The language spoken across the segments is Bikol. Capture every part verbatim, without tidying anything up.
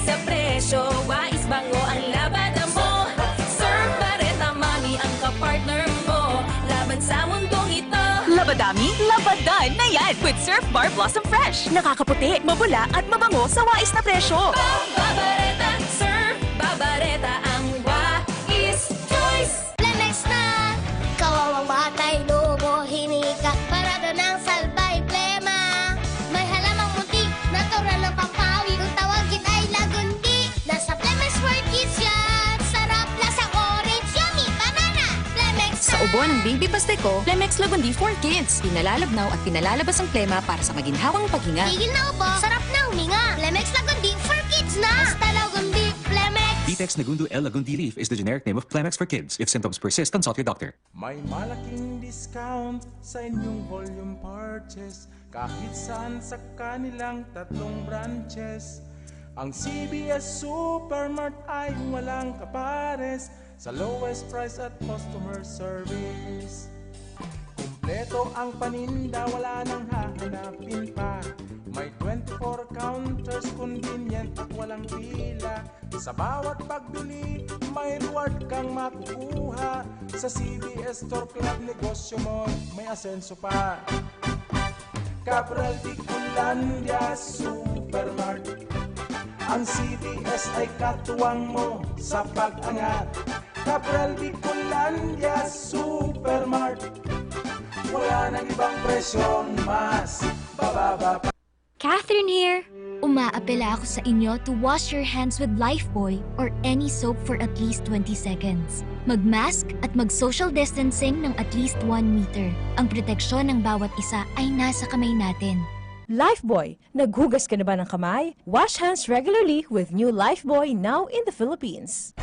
Sa presyo, wais bango ang labada mo. Surf Bareta Mami ang kapartner mo laban sa mundong ito. Labadami, labadan na yan with Surf Bar Blossom Fresh. Nakakaputi, mabula at mabango sa wais na presyo. Babareta, Surf Babareta ang wais choice. Plemex na! Kawawang batay, lobo, hinika, parada ng salbay, plema. May halamang munti, natural ng pampawi. Kung tawagin ay lagundi, nasa Plemex for Kids yan. Sarap, lasang orange, yummy, banana. Plemex Sa na! Ubo ng Baby Pasteco, Plemex Lagundi for Kids. Pinalalabnaw at pinalalabas ang plema para sa maginhawang paghinga. Tigil na ubo, sarap na huminga. Plemex Lagundi for Kids na! Basta Lagundi, Plemex! Vitex Negundo L Lagundi leaf is the generic name of Plemex for Kids. If symptoms persist, consult your doctor. May malaking discount sa inyong volume purchase kahit saan sa kanilang tatlong branches. Ang C B S Supermart ay walang kapares sa lowest price at customer service. Kumpleto ang paninda, wala nang hahanapin pa. May twenty-four counters, convenient at walang pila. Sa bawat pagbili, may reward kang makukuha. Sa C B S Store Club, negosyo mo may asenso pa. Cabral Bicolandia Supermart. Ang C B S ay katuwang mo sa pag-angat. Cabral Bicolandia Supermart. Wala nang ibang presyong mas bababa pa. Catherine here! Umaapela ako sa inyo to wash your hands with Lifebuoy or any soap for at least twenty seconds. Mag-mask at mag-social distancing ng at least one meter. Ang proteksyon ng bawat isa ay nasa kamay natin. Lifebuoy, naghugas ka na ba ng kamay? Wash hands regularly with new Lifebuoy, now in the Philippines.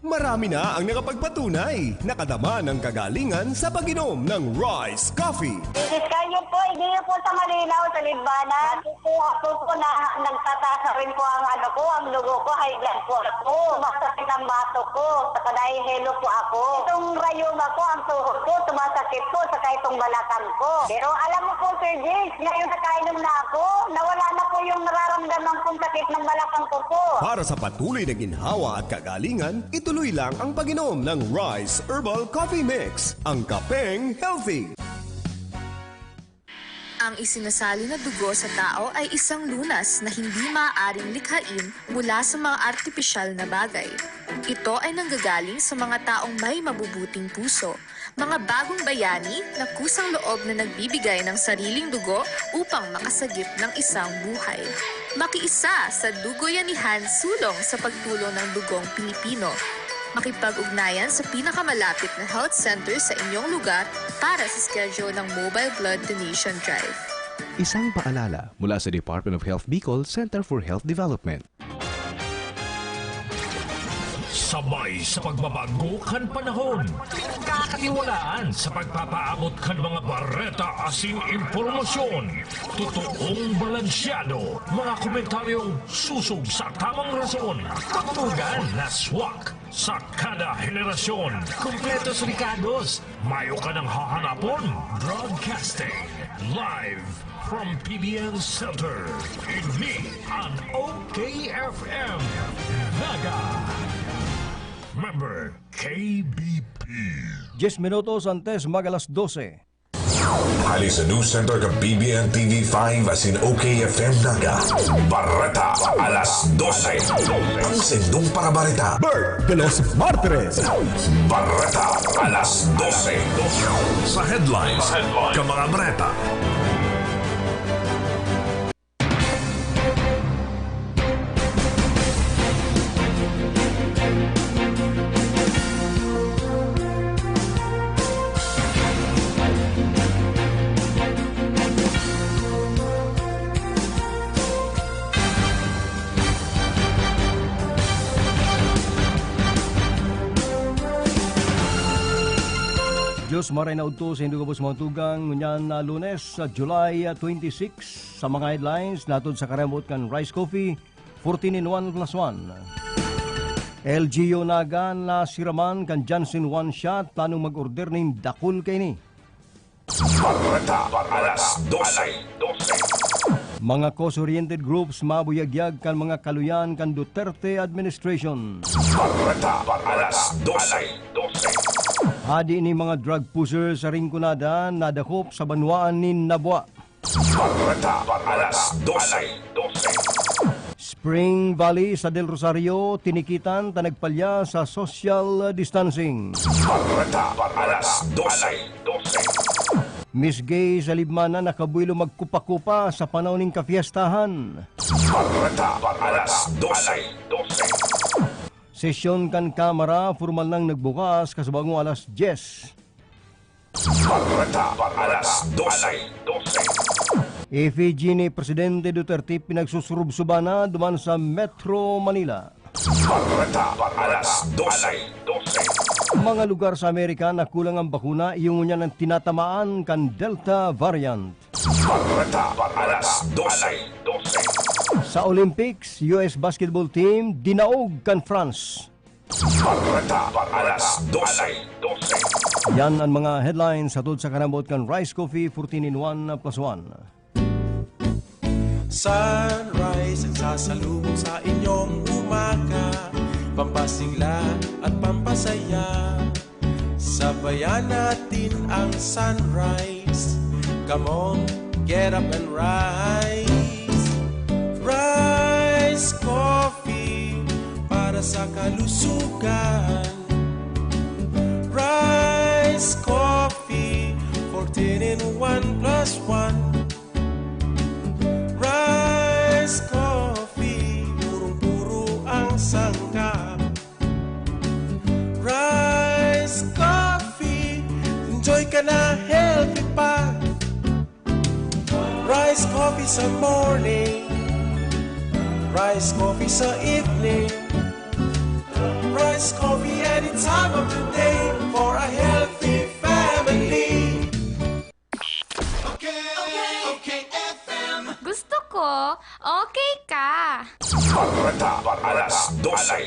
Marami na ang nakapagpatunay, nakadama ng kagalingan sa pag-inom ng Rice Coffee. Isis kayo po, hindi niyo po sa malinaw, sa Libana. Kukuha po po na nagtataas na rin po ang ano ko, ang dugo ko, high blood po ako. Masakit ang bato ko, saka nahihilo po ako. Itong rayuma ko, ang tuhod ko, sumasakit po, saka itong balakang ko. Pero alam mo po, Sir James, ngayon nakainom na ako, nawala na po yung nararamdaman kong sakit ng balakang ko po. Para sa patuloy na ginhawa at kagalingan, ituloy lang ang pag-inom ng Rice Herbal Coffee Mix, ang kapeng healthy. Ang isinasali na dugo sa tao ay isang lunas na hindi maaaring likhain mula sa mga artipisyal na bagay. Ito ay nanggagaling sa mga taong may mabubuting puso, mga bagong bayani na kusang loob na nagbibigay ng sariling dugo upang makasagip ng isang buhay. Makiisa sa Dugoyanihan Sulong sa pagtulong ng dugong Pilipino. Makipag-ugnayan sa pinakamalapit na health center sa inyong lugar para sa schedule ng Mobile Blood Donation Drive. Isang paalala mula sa Department of Health Bicol Center for Health Development. Sabay sa pagbabago kan panahon, kakatiwalaan sa pagpapaabot kan mga bareta asin impormasyon. Totoong balansyado, mga komentaryong susog sa tamang rason. Tugtugan na swak sa kada henerasyon. Kompletos rekados, mayo ka nang hahanapon. Broadcasting live from P B N Center. Ini an O K F M Naga. Member K B P. Diez minutos antes mag alas dose. Hali sa News Center kan P B N T V five asin O K F M Naga. Bareta alas dose. Ang sendong para bareta. Bert de los Martires. Bareta alas dose. Sa headlines, ka mga bareta. Dios maray na udto sa indo gabos mga tugang, ngunyan na Lunes, sa July, ah, twenty-six. Sa mga headlines, natod sa karemot kan Rice Coffee, fourteen in one plus one. L G U Naga nasiraman kan Janssen One Shot, planong mag-order nin dakul kaini. Bareta alas dose. Mga cause-oriented groups mabuyagyag kan mga kaluyan kan Duterte administration. Bareta, alas dose. Hadi ni mga drug pusher sa Rinconada nadakop sa banwaan nin Nabua. Bareta, alas dose. Spring Valley sa Del Rosario, tinikitan ta nagpalya sa social distancing. Bareta, alas dose. Miss Gay sa Libmanan nakabuelo magkupa-kupa sa panahon nin kafiestahan. Bareta, alas dose. Sesyon kan Kamara, formal nang nagbukas kasabagong alas dyes. Bareta, alas dose. Effigy ni Presidente Duterte pinagsusurubsuban na duman sa Metro Manila. Bareta, alas dose. Mga lugar sa Amerika na kulang ang bakuna, iyo ngunyan ang tinatamaan kan Delta variant. Bareta, alas dose. Sa Olympics, U S basketball team dinaog kan France. Bareta, alas dose. Yan ang mga headlines hatod sa kanabot kan Rice Coffee fourteen in one plus one. Sunrise ang sasalubong sa inyong umaga. Pampasigla at pampasaya. Sabayan natin ang sunrise. Come on, get up and rise. Rice Coffee para sa kalusugan. Rice Coffee, fourteen in one plus one. Rice Coffee, purong-puro ang sangkap. Rice Coffee, enjoy ka na, healthy pa. Rice Coffee sa morning, Rice Coffee sa evening, Rice Coffee any time of the day for a healthy family. Okay, okay, okay, F M. Gusto ko, okay ka. Bareta, alas dose.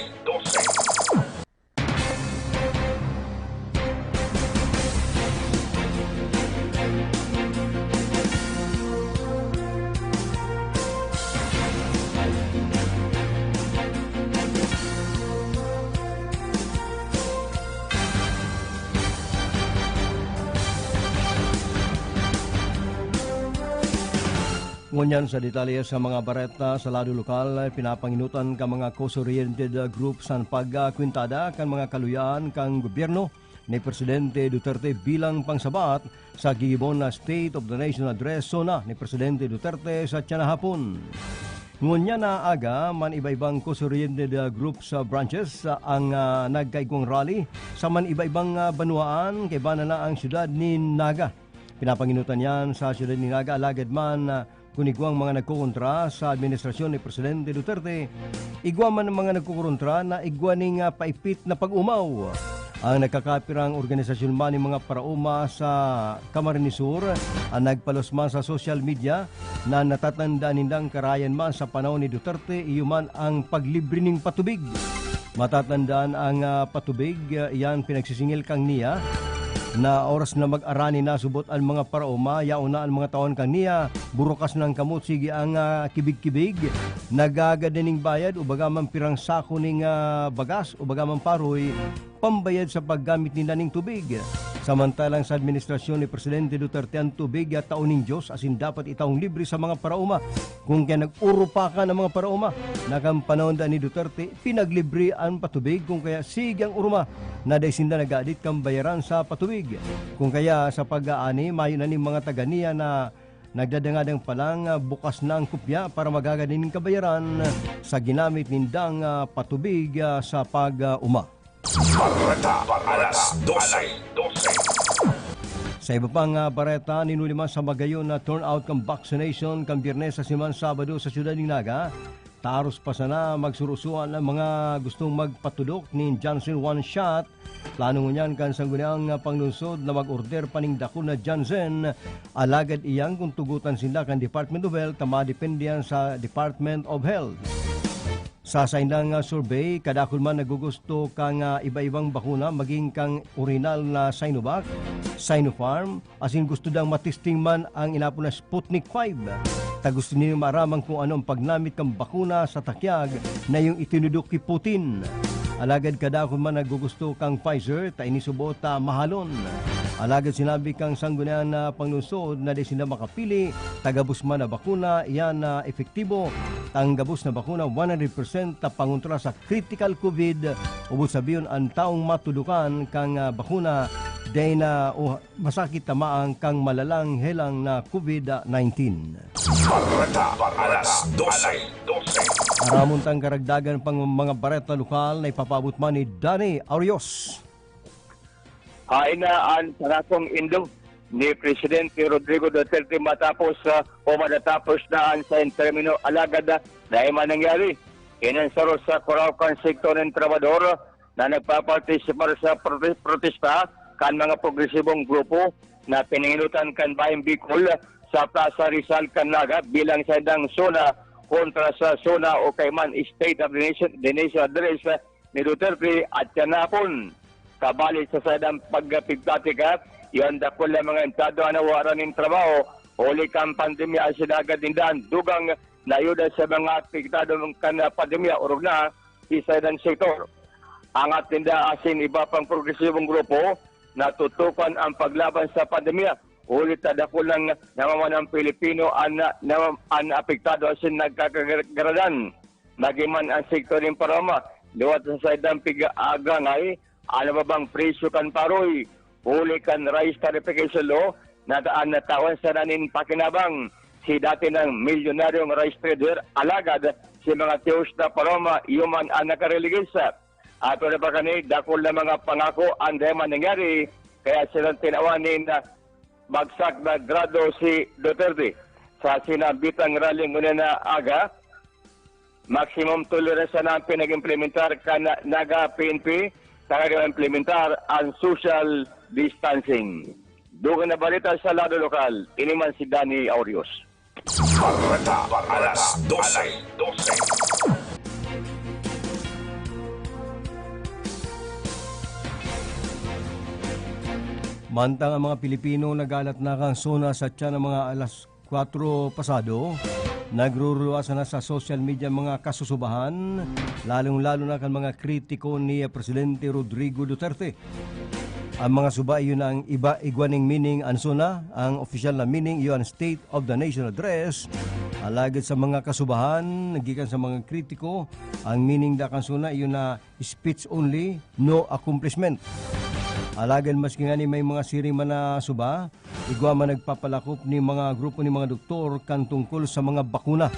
Ngunyan sa detalye sa mga bareta sa lado lokal, pinapanginutan ka mga cause-oriented groups an pagkwintada kan mga kaluyahan kan gobyerno ni Presidente Duterte bilang pangsabat sa gigibon na State of the Nation Address SONA ni Presidente Duterte sa tiyan na hapon. Ngunyan na aga, man iba-ibang cause-oriented groups, ah, branches, ah, ang, ah, nagkaigwang rally sa man iba-ibang, ah, banwaan, kaiba na ang syudad nin Naga. Pinapanginutan yan sa syudad nin Naga, alagad man, ah, kun igwang mga nagkokontra sa administrasyon ni Presidente Duterte, igwa man ang mga nagkokontra na igwa ning, ah, paipit na pag-omaw. Ang nagkakapirang organisasyon man nin mga paraoma sa Camarines Sur an nagpalusma sa social media na natatandaan nindang karayan man sa panahon ni Duterte, iyo man ang paglibre nin patubig. Matatandaan ang, ah, patubig, ah, iyan pinagsisingil kan NIA na oras na mag-arani na subot an mga paraoma, yaon na an mga tawan kan NIA, burukas na an kamot, sige ang, ah, kibig-kibig, nagagad na nin bayad, o baga man pirang sako nin, ah, bagas, o baga man paroy, pambayad sa paggamit ninda nin tubig. Samantalang sa administrasyon ni Presidente Duterte, an tubig, ah, tao nin Diyos, asin dapat itaong libre sa mga paraoma. Kung kaya nag-urupakan an mga paraoma na kan panahon daan ni Duterte, pinaglibre an patubig, kung kaya sige an oroma na dai sinda nag-aadit kan bayaran sa patubig. Kung kaya sa pag-aani, mayo na nin mga taga NIA na nagdadangadang pa lang, ah, bukas na ang kopya para magagad nin kabayaran sa ginamit nindang, ah, patubig, ah, sa pag-uma. Bareta, alas dose. Sa iba pang, ah, bareta, ninuli man sa magayon na turnout kan vaccination kan Biyernes asin man Sabado sa siyudad nin Naga. Taros pa sana magsurusuan ang mga gustong magpatudok nin Janssen One Shot. Plano ngunyan kan Sangguniang Panglungsod na mag-order pa nin dakul na Janssen, alagad iyan kun tugotan sinda kan Department of Health ta madepende yan sa Department of Health. Sa saindang, ah, survey, kadakul man nagugusto kan, ah, iba-ibang bakuna, maging kan orihinal na Sinovac, Sinopharm, asin gusto dang matesting man ang inapod na Sputnik five. Gusto niyo maaraman kung ano ang pagnamit kan bakuna sa takyag na iyong itinudok ki Putin. Alagad kadakul man naggugusto kan Pfizer, ta ini subot ta mahalon. Alagad sinabi kan Sangguniang na Panglungsod na di sinda makapili ta gabos man na bakuna, iyan na epektibo. An gabos na bakuna, one hundred percent ta pangontra sa critical COVID, ubod sabihon an taong matudukan kan, ah, bakuna, dai na o masakit tamaan kan malalang helang na COVID nineteen. Bareta, alas dose. Aramon tang karagdagan pang mga bareta lokal na ipapaabot man ni Danny Arios. Hain na an panakong indog ni Presidente Rodrigo Duterte matapos, ah, o matatapos na an saiyang termino, alagad, ah, dai man nangyari. Ini an saro sa kuraw kan sektor nin trabahador na nagpapartisipar sa prote-, protesta kan mga progresibong grupo na pinangenotan kan Bayang Bicol sa Plaza Rizal kan Naga bilang saindang zona kontra sa zona o kaiman State of the Nation, the Nation Address ni Duterte at kanapon. Kabali sa saindang pagpigplatika, iyo an dakul na mga empleyado an nawaran nin trabaho huli kan pandemya. Sinagad ninda an dugang na ayuda sa mga apektado kan pandemya, orog na sa saindang sektor. Angat ninda asin iba pang progresibong grupo na tutukan ang paglaban sa pandemya, huli ta dakul nang namamanang Pilipino an, na, an apektado asin nagkakagaradan. Magin man ang sektor nin paroma, liwat sa saindang pig-aagangay, ano ba bang presyo kan paroy, huli kan rice tariffication law, na daan na taon sana nin pakinabang si dati nang milyonaryong rice trader, alagad si mga tiyos na paroma, iyo man an nakareligis. Ato na ba kani, dakul na mga pangako an dai man nangyari, kaya silang tinawan nin, ah, bagsak na grado si Duterte. Sa sinambitang rally ngunyan na aga, maximum tolerance na ang pinag-implementar kan Naga P N P, saka implementar ang social distancing. Dugang na balita sa lado lokal, ini man si Danny Aurios. Bareta, alas dose. Mantang ang mga Pilipino nagalat na kan zona sa tiyan ng mga alas kwatro pasado, nagruruluwasan na sa social media mga kasusubahan, lalong-lalo na kan mga kritiko ni Presidente Rodrigo Duterte. Ang mga suba, iyo na ang iba, igwa ning meaning an zona, ang opisyal na meaning, iyo an State of the Nation Address. Alagad sa mga kasubahan, gikan sa mga kritiko, ang meaning da kan zona, iyo na speech only, no accomplishment. Alagad maski ngani may mga siring man na suba, igwa man nagpapalakop nin mga grupo nin mga doktor kan tungkol sa mga bakuna.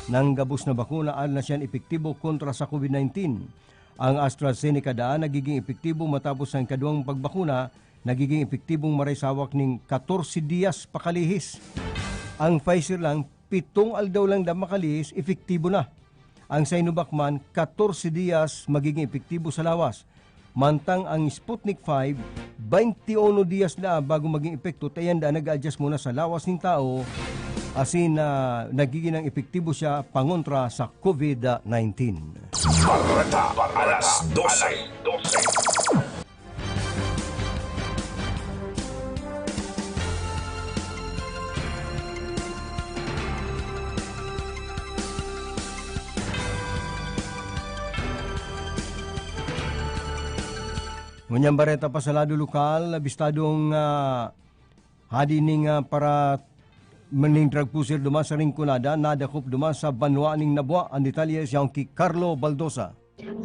Nang gabos na bakuna, aram na siyan epektibo kontra sa COVID nineteen. Ang AstraZeneca daan nagiging epektibo matapos ang ikaduwang pagbakuna, nagiging epektibong maray sa hawak nin katorse diyas pakalihis. Ang Pfizer lang, pitong aldaw lang da makalihis, epektibo na. Ang Sinovac man, katorse diyas magiging epektibo sa lawas. Mantang ang Sputnik five, baynte uno diyas na bago maging epekto, ta iyan da nag-a-adjust muna sa lawas nin tawo, asin na nagiging nang epektibo siya pangontra sa COVID nineteen. Bareta, alas dose. Ngunyan bareta pa sa lado lokal, abistadong, ah, hadi ning, ah, para maning drug pusher duman sa Rinconada, nadakop duman sa banwa ning Nabua. Ang detalye siya ki Carlo Baldosa.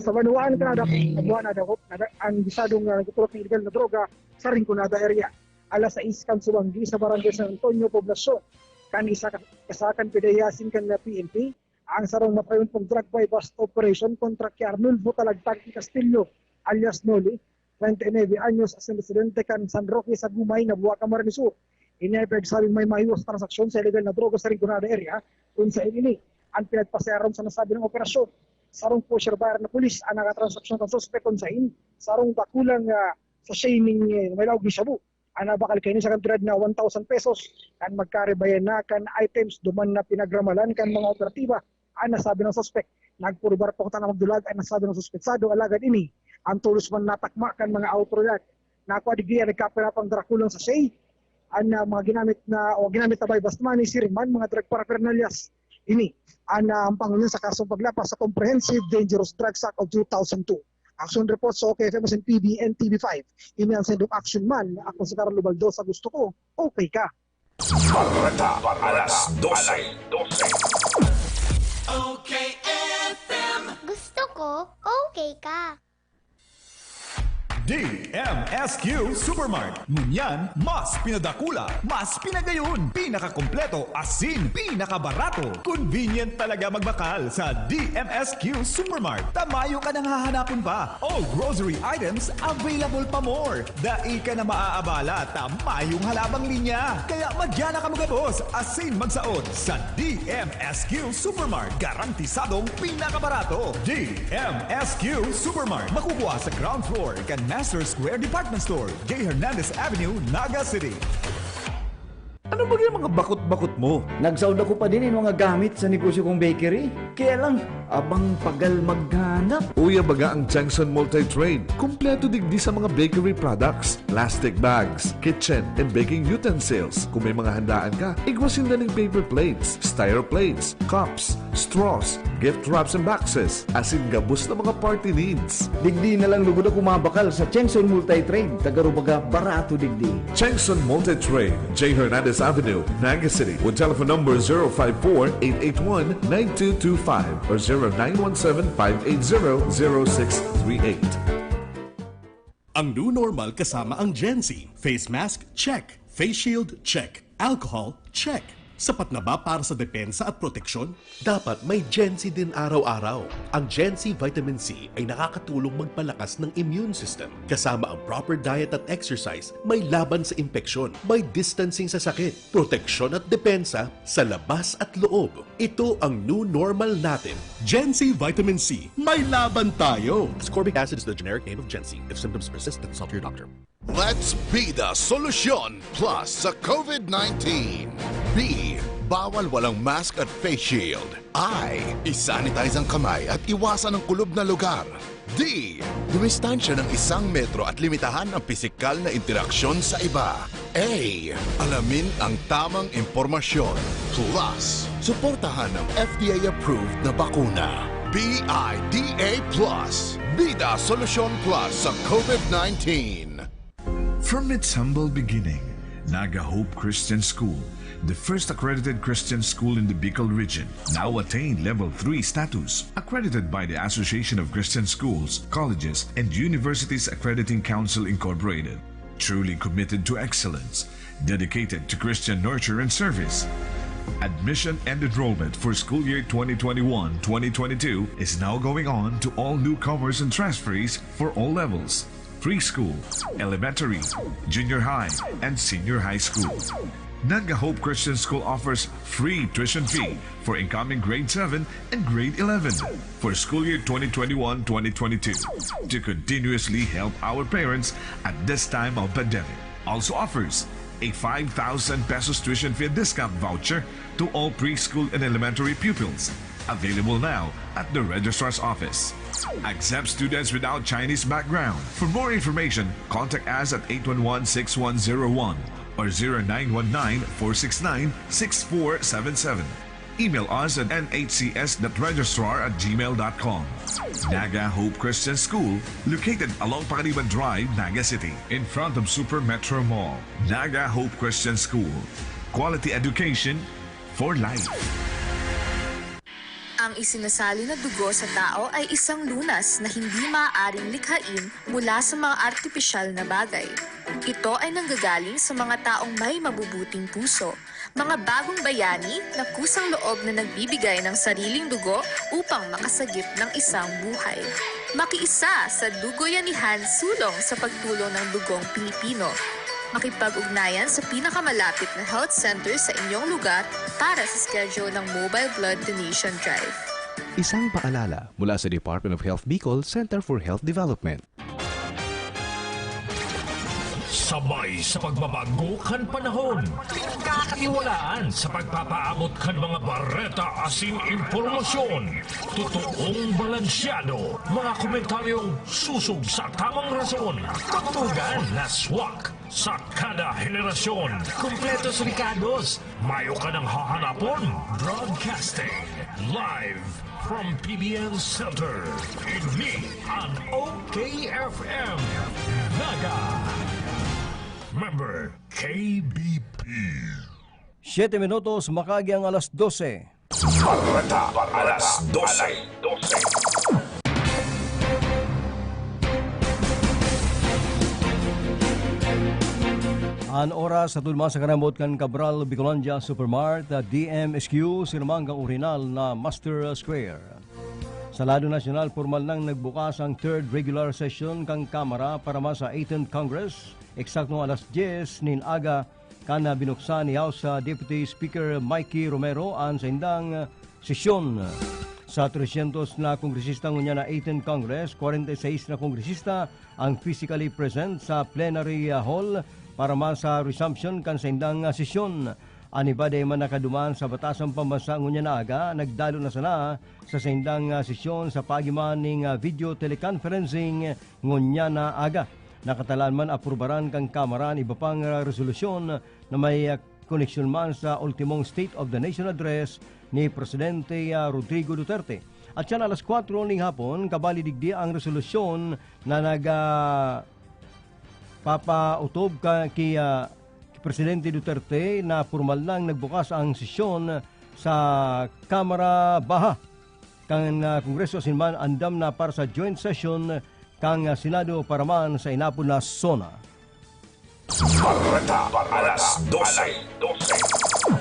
Sa banwaan kan Nabua, nadakop nada-, ang bisadong, ah, nagtutulak ng illegal na droga sa Rinconada area. Alas sais kan subanggi sa Barangay San Antonio, Poblacion, kan isa ka, isa kan pidayasin kan P N P, ang sarong mapayuntong drug buy-bust operation kontra ki Arnulfo Talagtag Castillo, alias Noli, treinta y nueve anyos, asin residente kan San Roque sa Gumay, Nabua, Camarines Sur. Ini an pinagsabing may mahiwas na transaksyon sa illegal na droga sa Rinconada area, kun saen ini an pinagpasayaran sa nasabing operasyon. Sarong kosher buyer na pulis ang nakatransaksyon kan suspek, kun saen sarong dakulang, ah, sachet ning, eh, may laog nin shabu. Ang nabakal kaini sa kantidad na one thousand pesos. Kan magkaribayan na kan items, duman na pinagramalan kan mga operatiba ang nasabing suspek. Nagpurbar pa kuta na magdulag ang nasabing suspetsado, alagad ini ang tolos man natakma kan mga awtoridad. Nakua digdi an nagkapirapang dakulang sachet. an, ah, mga ginamit na o ginamit na buy-bust money, siring man mga drug paraphernalias. Ini an, ah, ang pangunyan sa kasong paglapas sa Comprehensive Dangerous Drugs Act of two thousand two. Action report sa OK F M, S N P B, N T V five. Ini ang send of action man. Ako si Carlo Baldosa. Gusto ko, okay ka. Bareta, alas dose. Gusto ko, okay ka. D M S Q Supermart. Ngunyan, mas pinadakula, mas pinagayon, pinakakompleto, asin pinakabarato. Convenient talaga magbakal sa D M S Q Supermart. Tamayo ka nang hahanapon pa. All grocery items available pa more. Dai ka na maaabala ta mayong halabang linya. Kaya madya na kamo gabos asin magsaod sa D M S Q Supermart. Garantisadong pinakabarato. D M S Q Supermart. Makukuha sa ground floor kan Master Square Department Store, J Hernandez Avenue, Naga City. Ano ba yung mga bakot-bakot mo? Nagsaod ako pa din yung mga gamit sa negosyo kong bakery. Kaya lang, abang pagal maghanap. Uya baga ang Changson Multi-Trade. Kompleto digdi sa mga bakery products, plastic bags, kitchen and baking utensils. Kung may mga handaan ka, igwa sinda ning paper plates, styro plates, cups, straws, gift wraps and boxes, asin gabos na mga party needs. Digdi na lang lugod ako mabakal sa Chengson Multi-Trade, taga Rubaga, barato digdi. Chengson Multi-Trade, J Hernandez Avenue, Naga City, with telephone number zero five four, eight eight one, nine two two five or zero nine one seven, five eight zero, zero six three eight. Ang new normal kasama ang Gen Z. Face mask, check. Face shield, check. Alcohol, check. Sapat na ba para sa depensa at proteksyon? Dapat may Gen Z din araw-araw. Ang Gen Z Vitamin C ay nakakatulong magpalakas ng immune system. Kasama ang proper diet at exercise, may laban sa impeksyon, may distancing sa sakit, proteksyon at depensa sa labas at loob. Ito ang new normal natin. Gen Z Vitamin C, may laban tayo! Ascorbic acid is the generic name of Gen Z. If symptoms persist, consult your doctor. Let's be the solusyon plus sa COVID nineteen. B, bawal walang mask at face shield. I, isanitize ang kamay at iwasan ang kulob na lugar. D, dumistansya ng isang metro at limitahan ang pisikal na interaksyon sa iba. A, alamin ang tamang impormasyon. Plus, suportahan ang F D A-approved na bakuna. B I D A plus. Bida Solusyon Plus sa COVID nineteen. From its humble beginning, Naga Hope Christian School, the first accredited Christian school in the Bicol region, now attained Level three status, accredited by the Association of Christian Schools, Colleges, and Universities Accrediting Council Incorporated. Truly committed to excellence, dedicated to Christian nurture and service. Admission and enrollment for school year twenty twenty-one twenty twenty-two is now going on to all newcomers and transferees for all levels: preschool, elementary, junior high, and senior high school. Naga Hope Christian School offers free tuition fee for incoming grade seven and grade eleven for school year twenty twenty-one twenty twenty-two to continuously help our parents at this time of pandemic. Also offers a five thousand pesos tuition fee discount voucher to all preschool and elementary pupils. Available now at the Registrar's Office. Accept students without Chinese background. For more information, contact us at eight one one, six one zero one or zero nine one nine, four six nine, six four seven seven. Email us at N H C S dot registrar at gmail dot com. Naga Hope Christian School, located along Pangaliban Drive, Naga City, in front of Super Metro Mall. Naga Hope Christian School. Quality education for life. Ang isinasali na dugo sa tao ay isang lunas na hindi maaaring likhain mula sa mga artipisyal na bagay. Ito ay nanggagaling sa mga taong may mabubuting puso, mga bagong bayani na kusang loob na nagbibigay ng sariling dugo upang makasagip ng isang buhay. Makiisa sa Dugoyanihan Sulong sa pagtulong ng dugong Pilipino. Makipag-ugnayan sa pinakamalapit na health center sa inyong lugar para sa schedule ng Mobile Blood Donation Drive. Isang paalala mula sa Department of Health Bicol Center for Health Development. Sabay sa pagbabago kan panahon, pinagkakatiwalaan sa pagpapaabot kan mga bareta asin impormasyon. Totoong balansyado, mga komentaryong susog sa tamang rason. Tugtugan na swak. Sa kada henerasyon, kumpletos rekados, mayo ka nang hahanapon. Broadcasting live from P B N Center. Ini an O K F M Naga. Member K B P. Siyete minutos, makaagi ang alas dose. Bareta, alas dose. An oras sa tudma sa karambot kan Cabral Bicolandia Supermart, D M S Q, sirmang kan orihinal na Master Square. Sa lado nasyonal, pormal nang nagbukas ang third regular session kan Kamara para man sa eighteenth Congress, eksaktong alas dyes nin aga, kan, ah, binuksan ni House, ah, Deputy Speaker Mikey Romero an saindang, ah, sesyon. Sa tresyentos na kongresista ngunyan na eighteenth Congress, kwarenta y seis na kongresista ang physically present sa plenary, ah, hall para man sa resumption kan saindang, ah, sesyon. An iba dai man nakaduman sa batasang pambansa ngunyan na aga, nagdalo na sana sa saindang, ah, sesyon sa pagiman ning, ah, video teleconferencing ngunyan na aga. Nakatalaan man aprubaran kan Kamara an iba pang, ah, resolusyon na may, ah, koneksyon man sa ultimong State of the Nation Address ni Presidente, ah, Rodrigo Duterte. At siya na alas kwatro ning hapon, kabali digdi ang resolusyon na nag, ah, papautob ka, ki, ah, Presidente Duterte na pormal nang nagbukas ang sesyon sa Kamara Baha kan, ah, Kongreso asin man andam na para sa joint session kan, ah, Senado para man sa inapod na SONA. Bareta, alas dose.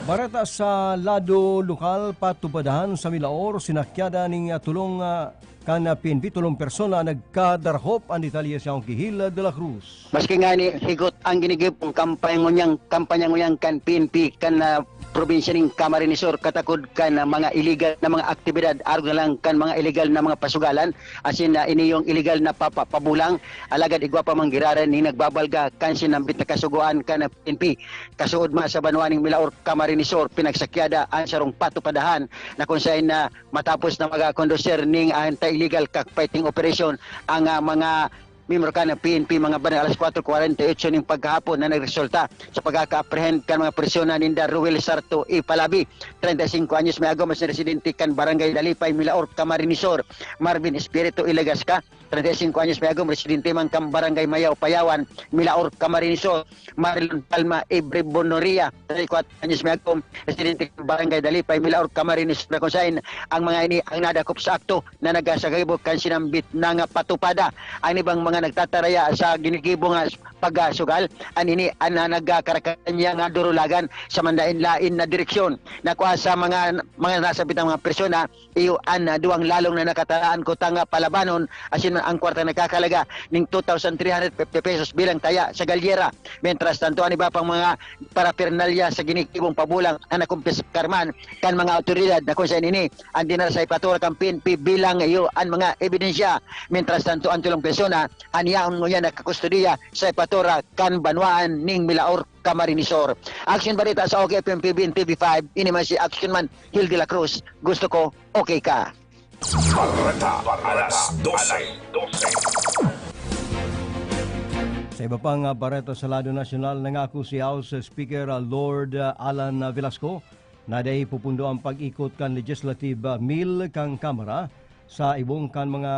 Bareta sa lado lokal, patupadahan sa Milaor, sinakyada ning, ah, tulong, ah, kan, ah, P N P, tulong persona nagkadarahop. An detalye si Angkihil de la Cruz. Maski ngani higot ang ginigibong kampanya ngunyan, kampanya ngunyan kan P N P kan, ah, probinsya ning Camarines Sur, katakod kan, ah, mga iligal na mga aktibidad, arog na lang kan mga iligal na mga pasugalan, asin, ah, ini yung iligal na papa-, pabulang, alagad igwa pa man giraray ning nagbabalga kan sinambit na kasugoan kan, ah, P N P. Kasuod man sa banwa ning Milaor, Camarines Sur, pinagsakyada an sarong patupadahan na kung saen na matapos na mag-conducir ning anti-illegal cockfighting operation ang, ah, mga miyembro kan P N P, mga bandang alas kwatro kwarenta y otso ning pagkahapon na nagresulta sa pagkaka-apprehend kan mga persona ninda Ruel Sarto Ipalabi, treinta y cinco anyos may agom, asin residente kan Barangay Dalipay, Milaor, Camarines Sur, Marvin Espiritu Ilegasca, treinta y cinco anyos may agom, residente man kan Barangay Mayaw, Payawan, Milaor, Camarines Sur, Marilyn Palma Ibre Bonoria, treinta y cuatro anyos may agom, residente kan Barangay Dalipay, Milaor, Camarines Sur, na kung saen ang mga ini ang nadakop sa akto na nagkasagaybo kan sinambit na nga patupada. Ang ibang mga nagtataraya sa ginigibo nga pagsugal, an ini an, ah, nagkakarakanya nga durulagan sa manlaen-laen na direksyon. Nakua sa mga, mga nasabit ang mga persona, iyo an, ah, duwang lalong na nakataraan kutang nga palabanon, asin ang kwarta nagkakalaga ning two thousand three hundred fifty pesos bilang taya sa galyera. Mientras tanto, an iba pang mga paraphernalia sa ginigibong pabulang na nakumpiskar man kan mga awtoridad na kung saen ini an dinara sa hepatura kan P N P bilang iyo an mga ebidensya. Mientras tanto, an tulong persona an yaon ngunyan nakakustodiya sa hepatura kan banwaan ning Milaor, Camarines Sur. Action Bareta sa O K F M P B N T V five, ini man si Action Man Hil de la Cruz. Gusto ko, okay ka. Bareta, alas dose. Sa iba pang, ah, bareta sa lado nasyonal, nangako si House Speaker, ah, Lord, ah, Alan, ah, Velasco na dai pupundo ang pag-ikot kan legislative, ah, mill kan Kamara sa ibong kan mga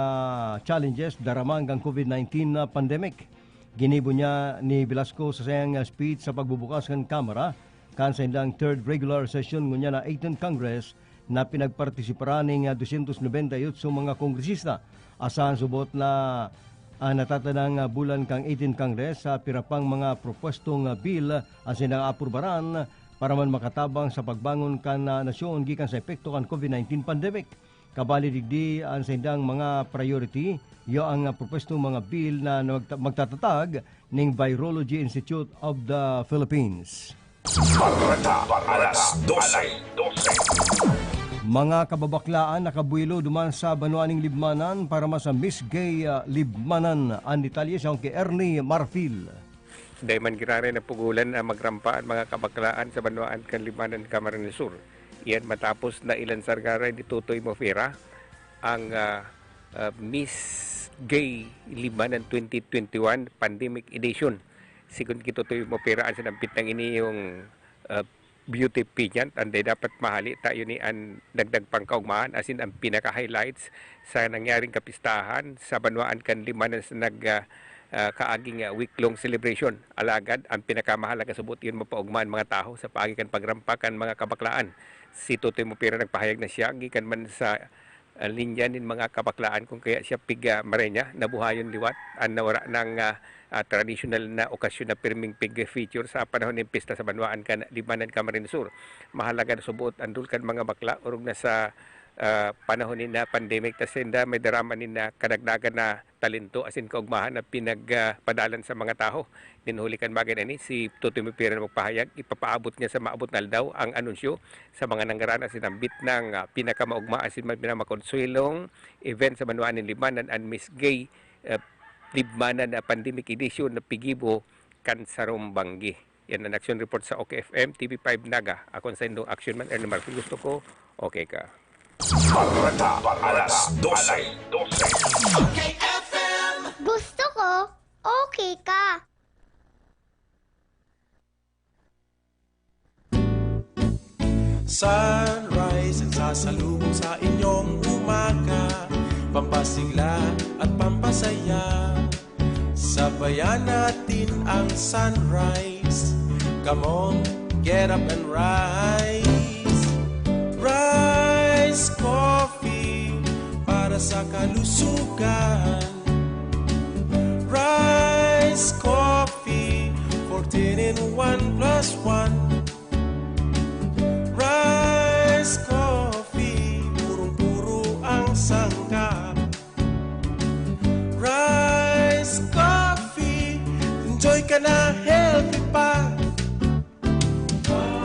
challenges daraman kan COVID nineteen na pandemic. Ginibo niya ni Velasco sa saiyang, ah, speech sa pagbubukas kan Kamara kan saindang third regular session ngunyan na eighteenth Congress na pinagpartisiparan ning, ah, dosyentos nobenta y otso mga kongresista. Asin subot na, ah, natatadang, ah, bulan kan eighteenth Congress sa pira pang mga propwestong, ah, bill an saindang aprubaran para man makatabang sa pagbangon kan, ah, nasyon gikan sa epekto kan COVID nineteen pandemic. Kabali digdi an saindang mga priority, iyo ang, ah, propwestong mga bill na magta-, magtatatag ning Virology Institute of the Philippines. Bareta, alas dose. Mga kababaklaan nakabuelo duman sa banwa ning Libmanan para man sa Miss Gay, ah, Libmanan. An detalye sa ki Ernie Marfil. Dai man giraray napugolan na magrampa an mga kabaklaan sa banwaan kan Libmanan, Camarines Sur. Iyan matapos na ilansar giraray ni Totoy Mofera ang, ah, ah, Miss Gay Libmanan twenty twenty-one Pandemic Edition. Sigon ki Totoy Mopera, an sinampit nang ini yung, ah, beauty pageant, anday dapat mahali tayo ni an dagdag pangkaugmahan, asin ang pinaka-highlights sa nangyaring kapistahan sa banwaan kan Libmanan sa nag, ah, ah, kaaging, ah, week-long celebration. Alagad, ang pinakamahalaga subot, yun mapaugma an mga tawo sa paagi kan pagrampa kan mga kabaklaan. Si Totoy Mopera nagpahayag na siya, gikan man sa ah, linya nin mga kabaklaan, kun kaya siya piga marenya, nabuhayon liwat an nawara nang, ah, ah, tradisyonal na okasyon na pirming pig-feature sa panahon nin pista sa banwaan kan Libmanan, Camarines Sur. Mahalaga na subuot an role kan mga bakla, orog na sa, ah, panahon nin, ah, pandemic, ta sinda may darama nin, ah, kadagdagan na talento asin kaugmahan na pinag, ah, padalan sa mga tawo. Nin huli kan bagay na ini, si Totoy Mopera na magpahayag, ipapaabot niya sa maabot na aldaw ang anunsyo sa mga nanggaran asin nambit nang, ah, pinakamaugma asin man pinakamakonswelong event sa banwaan nin Libmanan, an Miss Gay, ah, Libmanan na Pandemic Edition na pigibo kan sarong banggi. Yan an action report sa OK F M, T V five Naga. Ako an saindong action man, Ernie Martin. Gusto ko, okay ka. Bareta, alas dose. Gusto ko, okay ka. Sunrise ang sasalubong sa inyong umaga, pampasigla at pampasaya. Sabayan natin ang sunrise. Come on, get up and rise. Rise Coffee para sa kalusugan. Rise Coffee, fourteen in one plus one. Rice Coffee, purong-puro ang sangkap. Rice Coffee, enjoy ka na, healthy pa.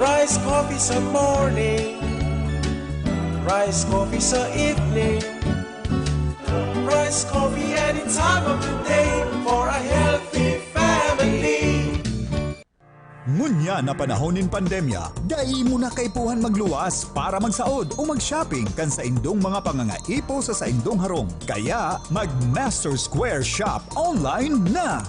Rice Coffee sa morning, Rice Coffee sa evening, Rice Coffee any time of the day for a healthy family. Ngunyan na panahon nin pandemya, dai mo na kaipuhan magluwas para magsaod o mag-shopping kan saindong mga pangangaipo sa saindong harong. Kaya, mag-Master Square Shop online na!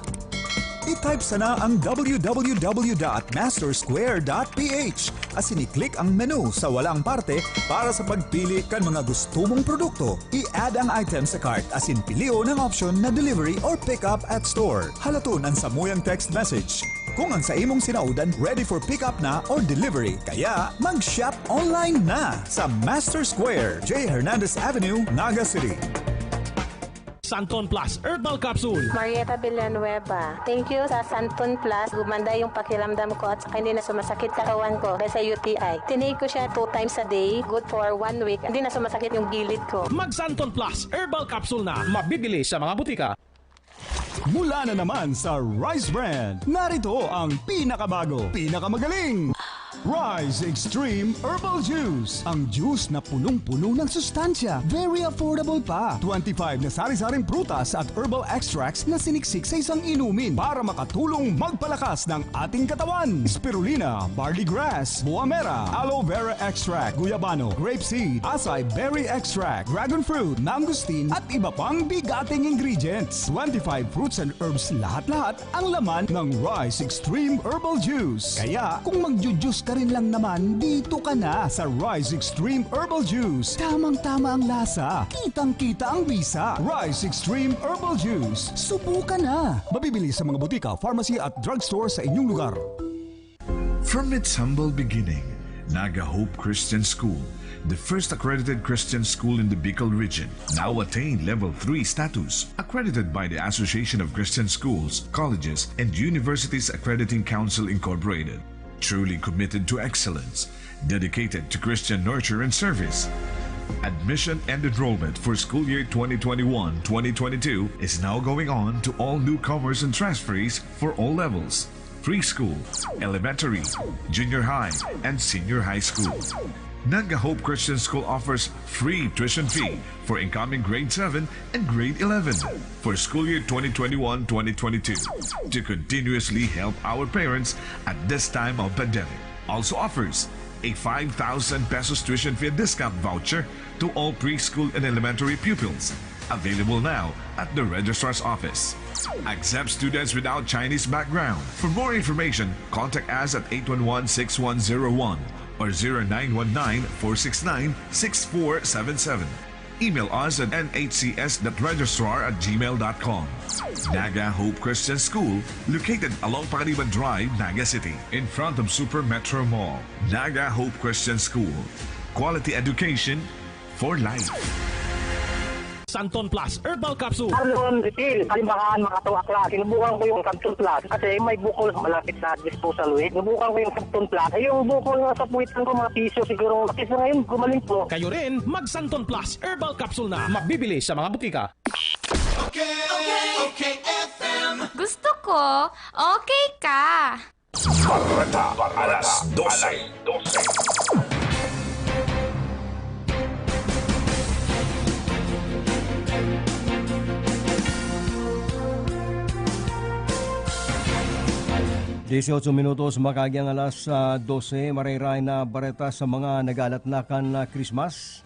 I-type sana ang w w w dot master square dot p h asin i-click ang menu sa walang parte para sa pagpili kan mga gusto mong produkto. I-add ang item sa cart asin pilion ang option na delivery or pick up at store. Halaton an samuyang text message kung ang sa imong sinaodan ready for pick up na or delivery. Kaya, mag-shop online na sa Master Square, J Hernandez Avenue, Naga City. Santon Plus Herbal Capsule. Marieta Villanueva. Thank you sa Santon Plus. Gumanda yung pakiramdam ko at saka hindi na sumasakit katawan ko dahil sa U T I. Tinake ko siya two times a day. Good for one week. Hindi na sumasakit yung gilid ko. Mag Santon Plus Herbal Capsule na. Mabibili sa mga butika. Mula na naman sa Rice Brand, narito ang pinakabago, pinakamagaling Rice Extreme Herbal Juice. Ang juice na punong-puno ng sustansya, very affordable pa. Twenty-five na sari-saring prutas at herbal extracts na siniksik sa isang inumin para makatulong magpalakas ng ating katawan. Spirulina, barley grass, buamera, aloe vera extract, guyabano, grape seed, acai berry extract, dragon fruit, mangosteen, at iba pang bigating ingredients. Twenty-five fruits and herbs lahat-lahat ang laman ng Rice Extreme Herbal Juice. Kaya, kung magju-juice ka rin lang naman, dito ka na sa Rice Extreme Herbal Juice. Tamang-tama ang lasa, kitang-kita ang bisa. Rice Extreme Herbal Juice. Subukan na! Mabibili sa mga butika, pharmacy at drugstore sa inyong lugar. From its humble beginning, Naga Hope Christian School, the first accredited Christian school in the Bicol region, now attained Level three status, accredited by the Association of Christian Schools, Colleges, and Universities Accrediting Council Incorporated. Truly committed to excellence, dedicated to Christian nurture and service. Admission and enrollment for school year twenty twenty-one twenty twenty-two is now going on to all newcomers and transferees for all levels: preschool, elementary, junior high, and senior high school. Naga Hope Christian School offers free tuition fee for incoming grade seven and grade eleven for school year twenty twenty-one twenty twenty-two to continuously help our parents at this time of pandemic. Also offers a five thousand pesos tuition fee discount voucher to all preschool and elementary pupils. Available now at the registrar's office. Accept students without Chinese background. For more information, contact us at eight one one, six one zero one or zero nine one nine, four six nine, six four seven seven. Email us at N H C S dot registrar at gmail dot com. Naga Hope Christian School, located along Pangaliban Drive, Naga City, in front of Super Metro Mall. Naga Hope Christian School. Quality education for life. Santon Plus Herbal Capsule. Arlon, Refill, Kalimbahan, mga to akla. Sinubukan ko yung Santon Plus kasi may bukol malapit na disposal weight. Sinubukan ko yung Santon Plus. Ay, yung bukol nga sa puwitan ko, mga piso siguro. Kasi sa ngayon, gumaling po. Kayo rin, mag Santon Plus Herbal Capsule na. Mabibili sa mga butika. Okay, okay, okay, F M. Gusto ko, okay ka. Bareta, alas dose. Dieciocho minutos, makaagiang alas, ah, dose, marayray na bareta sa mga nag-aalatnakan na Christmas.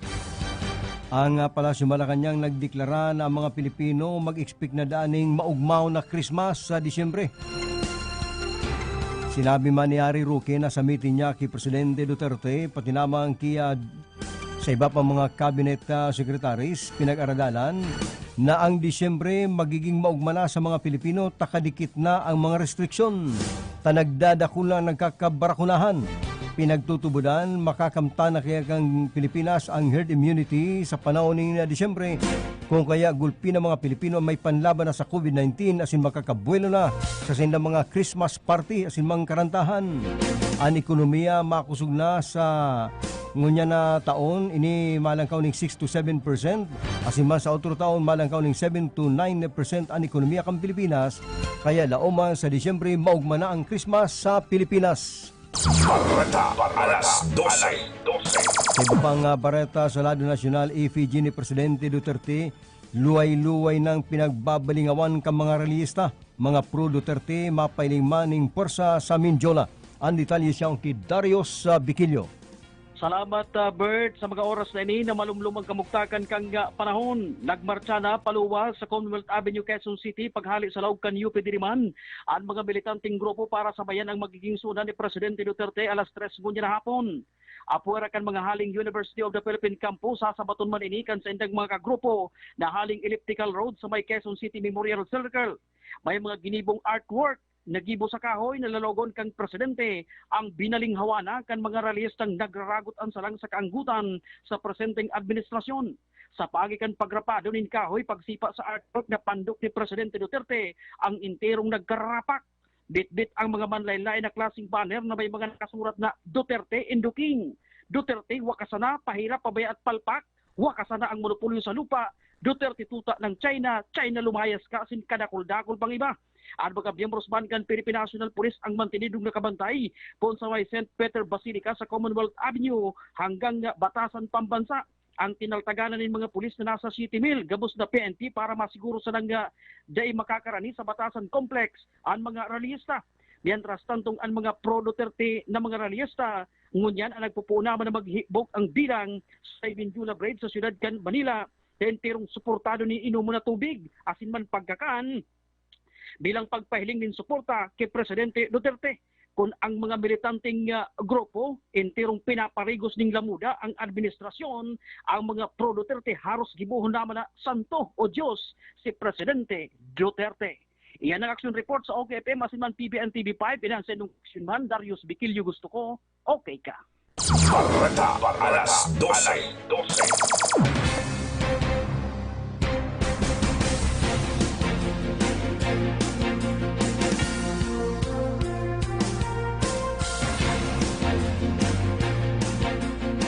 Ang, ah, Palasyo Malacañang nagdeklara na ang mga Pilipino mag-expect na daan ning maugmaw na Christmas sa Disyembre. Sinabi man ni Harry Roque na sa meeting niya ki Presidente Duterte, pati namang ki, ah, sa iba pang mga cabinet, ah, secretaries, pinag-aradalan na ang Disyembre magiging maugma na sa mga Pilipino, ta kadikit na ang mga restriksyon, ta nagdadakul na ang nagkakabarakunahan. Pinagtutubodan, makakamtan na kaya kan Pilipinas ang herd immunity sa panahon nin, ah, Disyembre, kung kaya gulpi na mga Pilipino ang may panlaban na sa COVID nineteen asin makakabuelo na sa saindang mga Christmas party asin mga karantahan. An ekonomiya makosog na sa ngunyan na taon, ini malangkaw nin six to seven percent, asin man sa otro taon, malangkaw nin seven to nine percent an ekonomiya kan Pilipinas, kaya laoman sa Disyembre, maugma na ang Christmas sa Pilipinas. Bareta, alas dose. Sa iba pang, ah, bareta sa lado nasyonal, ifi ni Presidente Duterte, luway-luway nang pinagbabalingawan kan mga rallyista, mga pro-Duterte, mapailing man ning pwersa sa Mindiola. Ang detalye siya ki Darius, ah, Biquillo. Salamat, ah, Bert. Sa mga oras na ini na malumlom ang kamugtakan kan, ah, panahon, nagmartsa na paluwas sa Commonwealth Avenue, Quezon City, paghali sa laog kan U P Diliman, an mga militanteng grupo para sabayan ang magiging SONA ni Presidente Duterte alas tres ngunyan na hapon. Apwera kan mga haling University of the Philippine Campus, sasabaton man ini kan saindang mga kagrupo na haling Elliptical Road sa may Quezon City Memorial Circle. May mga ginibong artwork na gibo sa kahoy na lalaogon kan presidente ang binalinghawana kan mga rallyistang nagraragot an salang sa kaanggotan sa presenteng administrasyon. Sa paagi kan pagrapado nin kahoy pagsipa sa artwork na pandok ni Presidente Duterte, ang enterong nagkararapak. Bitbit ang mga manlaen-laen na klaseng banner na may mga nakasurat na, "Duterte, Indoking. Duterte, wakasan na, pahirap, pabaya at palpak. Wakasan na ang monopolyo sa lupa. Duterte, tuta ng China. China, lumayas ka," asin kadakul-dakul pang iba. An mga miyembros man kan Philippine National Police ang mantenidong nakabantay poon sa may Saint Peter Basilica sa Commonwealth Avenue hanggang Batasan Pambansa. Ang tinaltaganan nin mga pulis na nasa siete mil gabos na P N P para masiguro sana nga dai makakarani sa Batasan Complex an mga rallyista. Mientras tantong an mga pro-Duterte na mga rallyista ngunyan an nagpupuon naman na maghibog ang bilang sa Ibinjula Bridge sa siyudad kan Manila, na enterong suportado nin inomon na tubig asin man pagkakan bilang pagpahiling nin suporta ki Presidente Duterte. Kun ang mga militanteng, ah, grupo enterong pinaparigos nin lamuda ang administrasyon, ang mga pro-Duterte haros gibohon naman na santo o Diyos si Presidente Duterte. Iyan ang action report sa O K F M asin man P B N T V five. Iyan ang sa inyong action man, Darius Biquillo, gusto ko, okay ka. Bareta, alas dose.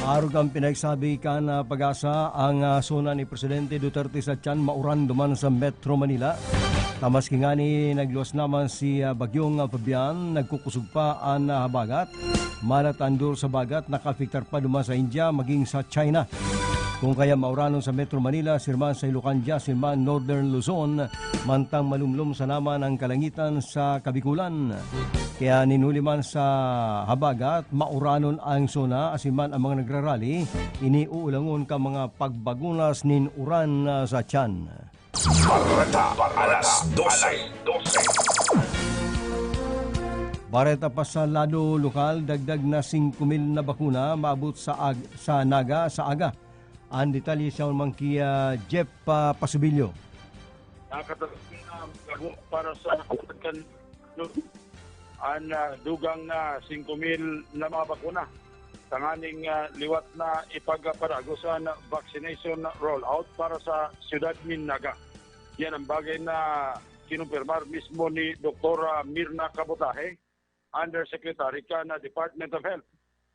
Arog kan pinagsabi kan, ah, PAGASA, ang, ah, SONA ni Presidente Duterte sa tiyan mauran duman sa Metro Manila. Ta maski ngani nagluwas naman si, ah, Bagyong, ah, Fabian, nagkukusog pa an, ah, habagat. Malat an duro sa habagat nakaapektar pa duman sa India maging sa China. Kung kaya mauranon sa Metro Manila, sirman sa Ilocanja, sirman Northern Luzon, mantang malumlom sana man ang kalangitan sa Kabikulan. Kaya nin huli man sa habagat, mauranon ang SONA, asin man ang mga nagrarally, ini uulangon kan mga pagbagunas nin uran, ah, sa tiyan. Bareta alas dose. Bareta pa sa lado lokal, dagdag na singko mil na bakuna maabot sa ag-, sa Naga sa aga. Ang detalye sa man ki, ah, Jeff, ah, Pasubilyo. Nakataas na ang gabos para sa kan an, ah, dugang na singko mil na mga bakuna tanganing, ah, liwat na ipagpadagos an vaccination rollout para sa siyudad nin Naga. Yan ang bagay na kinumpirmar mismo ni Doktora Mirna Kabotahe, Undersecretary kan Department of Health,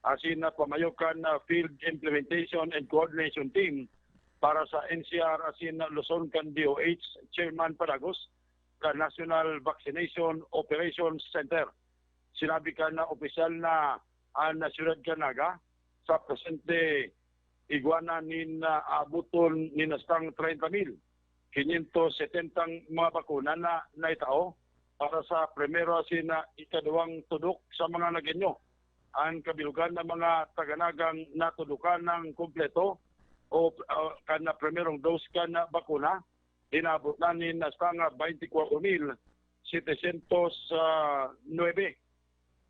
asin na pamayo kan Field Implementation and Coordination Team para sa N C R asin Luzon kan D O H Chairman padagos kan National Vaccination Operations Center. Sinabi kan opisyal na an siyudad kan Naga sa presente igwa na nin, ah, abuton nin hastang treinta mil quinientos setenta mga bakuna na naitao para sa primero asin na ikaduwang tudok sa mga Nagueño. Ang kabilogan na mga taga-Nagang natudukan ng kumpleto o, ah, kan primerong dose kan bakuna, inabot na nin hastang baintikwatro mil setecientos nuebe.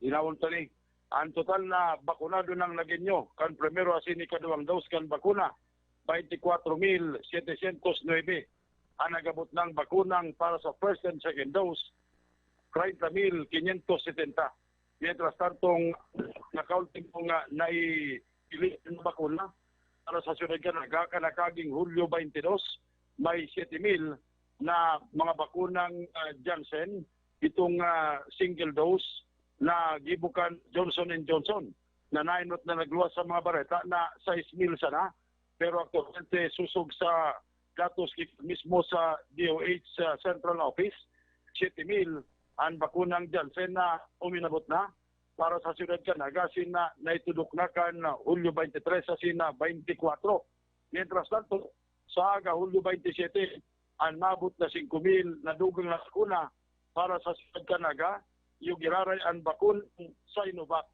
Linawon ta ni, ang total na bakunado ng Nagueño kan primero asin ikaduwang dose kan bakuna, baintikwatro mil setecientos nuebe. Ang nagabot ng bakunang para sa first and second dose, treinta mil quinientos setenta. Mientras tanto, ang nakaultimo nga naipilit na bakuna para sa siyudad kan Naga, kan nakaaging Hulyo baintidos, may siyete mil na mga bakunang, ah, Janssen, itong, ah, single dose na gibo kan Johnson and Johnson, na nainot na nagluwas sa mga bareta na sais mil sana. Pero aktualmente, sosog sa datos ki-, mismo sa D O H sa Central Office, siyete mil ang bakunang Janssen na uminabot na para sa siyudad kan Naga asin na naitudok na kan Hulyo baintitres asin na baintikwatro. Mientras tanto, sa aga Hulyo baintisiyete, an maabot na singko mil na dugang na bakuna para sa siyudad kan Naga, iyo giraray an bakunang Sinovac.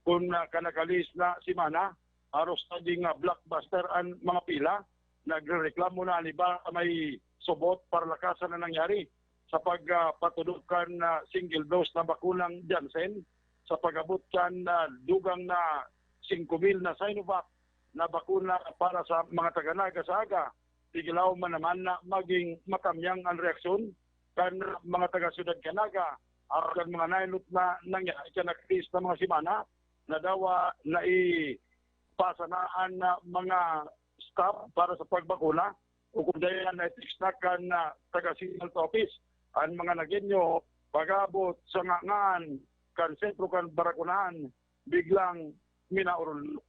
Kun, ah, kan nakalihis na semana, aros naging, ah, blockbuster an mga pila. Nagrereklamo na an iba sa may subot, paralakasan na nangyari sa pag, ah, patudok kan, ah, single dose na bakunang Janssen sa pag-abot kan, ah, dugang na singko mil na Sinovac na bakuna para sa mga taga-Naga sa aga. Tigilaw man naman na maging matamyang an reaksyon kan mga taga-siyudad kan Naga, aron kan mga nainot na nangyari kan nakalihis na mga semana na dawa naipasa na an, ah, mga staff para sa pagbakuna o kun dai na na-text na kan, ah, taga-C Health Office. An mga Nagueño pag-abot sa ngangan kan sentro kan barakunahan, biglang minaorolok.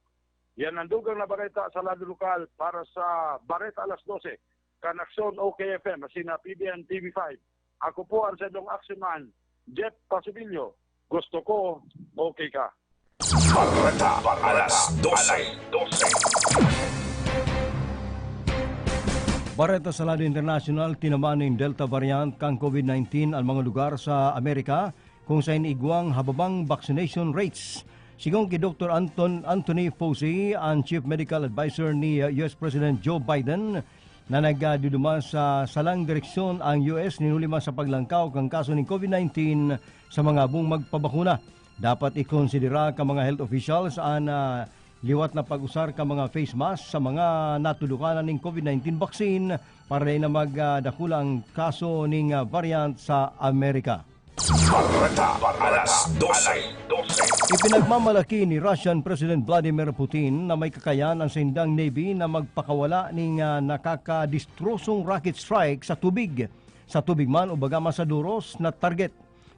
Yan ang dugang na bareta sa lado lokal para sa Bareta Alas Dose, kan Aksyon O K F M, asin na P B N T V five. Ako po ang saindong action man, Jeff Pasubilyo. Gusto ko, okay ka. Bareta Alas Dose. Bareta sa lado internasyonal, tinamaan nin Delta variant kan COVID nineteen ang mga lugar sa Amerika kung saen igwang hababang vaccination rates. Sigon ki Doktor Anton, Anthony Fauci, ang Chief Medical Advisor ni, uh, U S President Joe Biden, na nagduduman sa salang direksyon ang U S nin huli man sa paglangkaw kan kaso nin COVID nineteen sa mga abong magpabakuna. Dapat ikonsidera kan mga health officials an, ah, liwat na pag-usar kan mga face mask sa mga natudukan na nin COVID nineteen vaccine para dai na mag, ah, dakula ang kaso ning, ah, variant sa Amerika. Bareta Alas Dose. Ipinagmamalaki ni Russian President Vladimir Putin na may kakayan ang saindang navy na magpakawala ning, ah, nakakadistrosong rocket strike sa tubig, sa tubig man o baga man sa doros na target.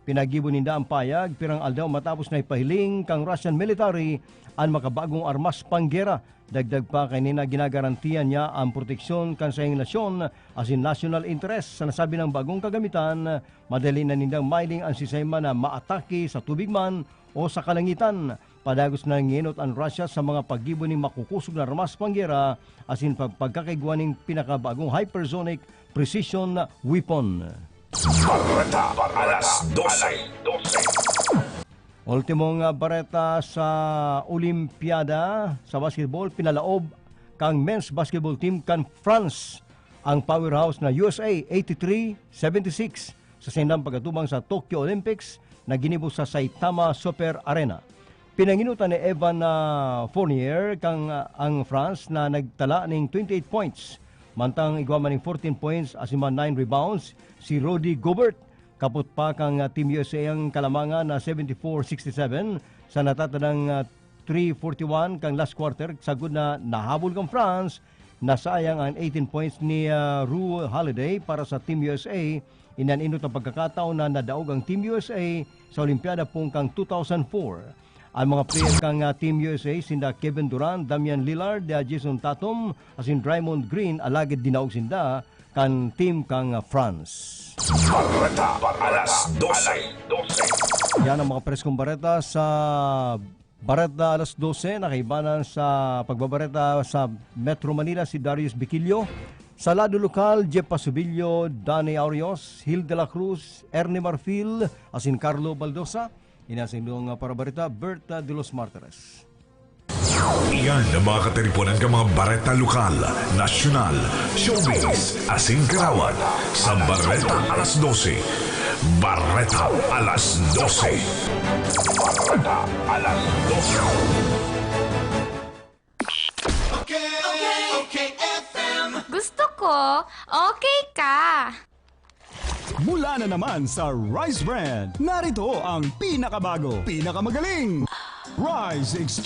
Pinaggibo ninda ang payag pirang aldaw matapos na ipahiling kan Russian military an makabagong armas panggera. Dagdag pa, kaini na ginagarantiya niya an proteksyon kan saiyang nasyon asin national interest. Sa nasabing bagong kagamitan, madali na nindang mahiling an siisay man na maatake sa tubig man o sa kalangitan. Padagos na nangenot an Russia sa mga paggibo nin makukosog na armas panggera asin pag-, pagkakaigwa nin pinakabagong hypersonic precision weapon. Bareta Alas Dose. Ultimong, ah, bareta sa Olimpiada sa basketball, pinalaob kan men's basketball team kan France ang powerhouse na U S A eighty-three seventy-six sa saindang pag-atubang sa Tokyo Olympics na ginibo sa Saitama Super Arena. Pinanginutan ni Evan ah, Fournier kang ah, ang France na nagtala ning twenty-eight points. Mantang igwa man ning fourteen points asin man nine rebounds si Rudy Gobert. Kapot pa kang ah, Team U S A ang kalamangan na seventy-four sixty-seven sa natatadang ah, three forty-one kang last quarter, sagkod na nahabol kang France. Nasayang ang eighteen points ni ah, Ru Holiday para sa Team U S A. Iyan an enot na pagkakataon na nadaog ang Team U S A sa Olimpiada pong kang two thousand four. Ang mga player kang ah, Team U S A, sinda Kevin Durant, Damian Lillard, ah, Jason Tatum, asin Draymond Green, alagad dinaog sinda kan team kang ah, France. Bareta, alas dose. Yan ang mga preskong bareta sa Bareta alas dose, nakaibanan sa pagbabareta sa Metro Manila si Darius Biquillo. Sa lado lokal, Jeff Pasubilio, Danny Aurios, Hil de la Cruz, Ernie Marfil, asin Carlo Baldosa. Ini an saindong parabareta, Berta de los Martires. Iyan ang mga katiriponan kan mga bareta lokal, nasyonal, showbiz, asin karawat sa Bareta alas dose. Bareta alas dose. Bareta alas dose. Gusto ko, okay ka. Mula na naman sa Rise Brand, narito ang pinakabago, pinakamagaling Rise Extreme